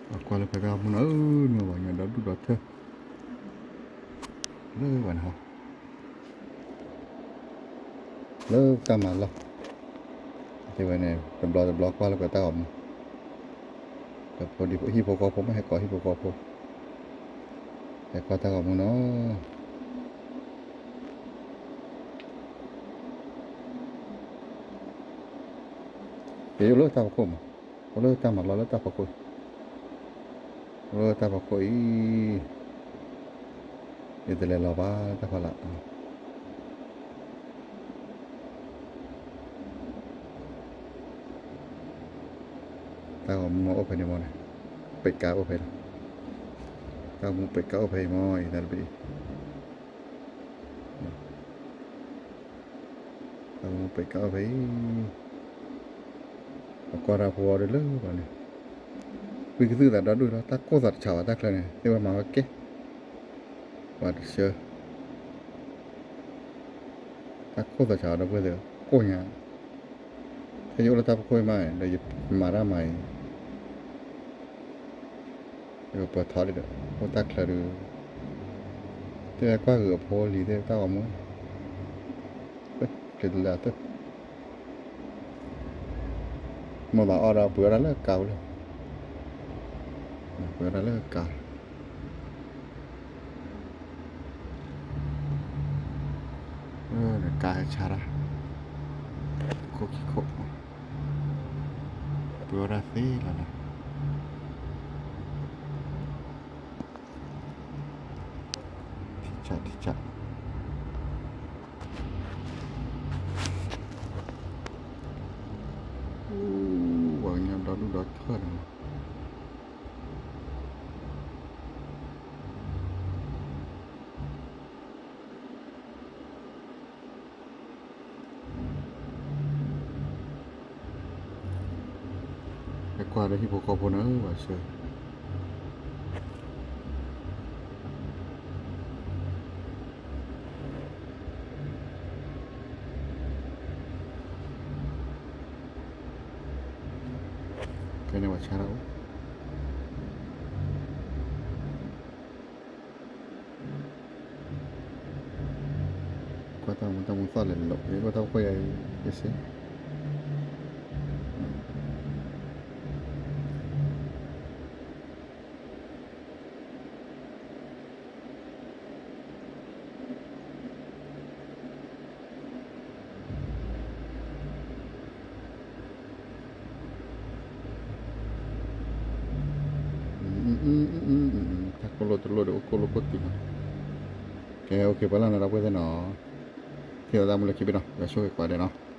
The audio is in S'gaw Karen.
ပကွၢ်လၢပှဲၤတၢ်ဂီၤမူနီၤ, အၢ မ့ၢ်ပှၤကညီဒီဒူၣ်ဒီထၢ လၢဝဲန့ၣ်ဟီ လၢတၢ်မၤလီၢ် တဲဝဲန့ၣ် တဘျီတဘျီကွၢ်လၢပှဲၤတၢ်ဂီၤမူ, ဒီးဖိဒံဖိဟံၣ်ဖိဃီဖိ မ့ၢ်ဟဲကိးဟံၣ်ဖိဃီဖိ ဟဲကွၢ်တၢ်ဂီၤမူနီၤ. ယအိၣ်လၢတၢ်ဖီခိၣ်မး, အိၣ်လၢတၢ်မၤလီၢ်လၢတၢ်ဖီခိၣ်, အိၣ်လၢတၢ်ဖီခိၣ်အံၤ, ယတလဲၤလီၤဘၣ်တၢ်ဖီလာ် တၢ်ဂီၤမူမ့ၢ်အိၣ်ဖဲန့ၣ်မ့ၢ်န့ၣ်, ပ့းကါအိၣ်ဖဲန့ၣ်, တၢ်ဂီၤမူပ့းကါအိၣ်ဖဲအံၤမ့ၢ်အံၤတၢ်တဘ့ၣ်အံၤ, တၢ်ဂီၤမူပ့းကါအိၣ်ဖဲအံၤ, ပကွၢ်တၢ်ဖိအီၤဒ်လၢပှၤန့ၣ်, ဝံကသုၣ်သးဒီဒူၣ်လီၤ, တၢ်ကိၢ်သးတဆးဘၣ်တၢ်ချၢန့ၣ် သ့ၣ်ဝဲမၤဝဲကဲ ပှၤတဆၢ တၢ်ကိၢ်သးဆးဒီပုၢ်ဝဲၢ်သ့ၣ်ကိၢ်ညါ, ထဲယအိၣ်လၢတၢ်ဖီခိၣ်အံၤမး ဒီးယမၤတၢ်မၤအံၤ, ယကပၢၤထီဒ်ဒီး အိၣ်တၢ်ချၢဒီး သ့ၣ်ဝဲကွၢ်ဂုာ်အဖိလံၤသ့ၣ်တၢ်ဂီၤမူ, ကျဲတလၢအသၢ မိၢ်သးအီၣ်ဒီးပှ့ၤအီၣ်တၢ်လၢကါပူၤလီၤ, ပှ့ၤအီၣ်တၢ်လၢကါ, ကါဟဲဆါတၢ်, ခိၣ်ခံခိၣ်, ပှ့ၤအီၣ်တၢ်သ့လီၤလီၤ. ထံဆးထံဆး, ပှၤကညီဒီဒူၣ်ဒီထၢန့ၣ်မး, ဟဲကွၢ်ဒီးဟံၣ်ဖိဃီဖိန့ၣ် ပှၤဆၢ ကဲန့ၣ်ပှၤဆါတၢ်အိၣ်, ကွၢ်တၢ်မူတၢ်မူသီၣ်လဲၤလိာ် ယကွၢ်တၢ်ဖိယၤအံၤ ယစ့ တၢ်ကိၢ်လိၣ်တလိၣ်ဒီးအိၣ်ကိၢ်လိၣ်ကိၢ်တံၢ်နီၤ, ကဲ အိၣ်ခ့ ပှဲၤလီၤနီၤ ဒီပုၢ်ဝဲၢ်သ့ၣ်နီၤ, ထံၣ်လိာ်သးမူလၢခံဘ့ၣ်နီၤ ယွၤဆိၣ်ဂ့ၤကိးဂၤဒဲးနီၤ.